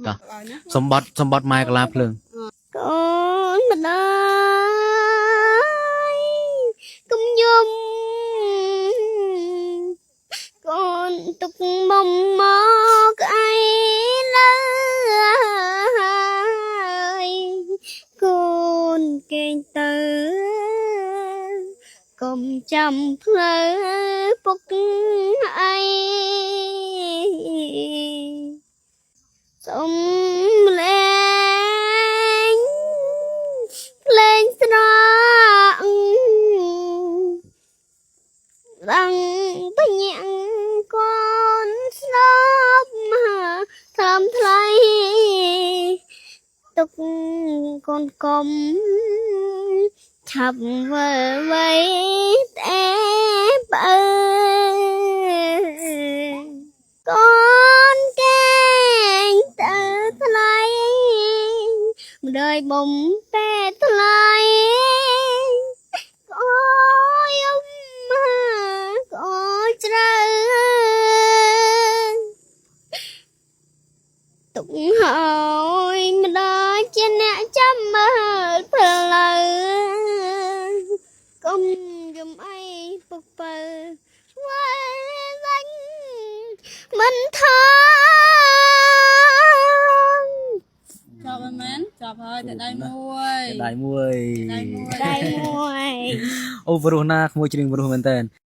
តោះសម្បត្តិសម្បត្តិម៉ែកាឡាភ្លើង កូនម្ដាយកុំយំកូនទុកមុំមកអីលើកូនគេងទៅកុំចាំផ្លូវពុកអី សុំលេងលេងស្រកឡើងបញ្ញាំងកូនស្នប់មកថ្លំថ្លៃទុកកូនកុំឆាប់វិលវៃតែបើកូនកេងទៅថ្លៃម្ដាយបំពេថ្លៃក៏យំក៏ជ្រៅទុកហើយម្ដាយជាអ្នកចាំមើលផ្លូវកុំយំអីពុកបើវវិញមិនថាង ចប់ហើយមែនចប់ហើយតែដៃមួយ ដៃមួយ ដៃមួយ ដៃមួយ អូព្រោះណាក្មួយច្រៀងព្រោះមែនតើ។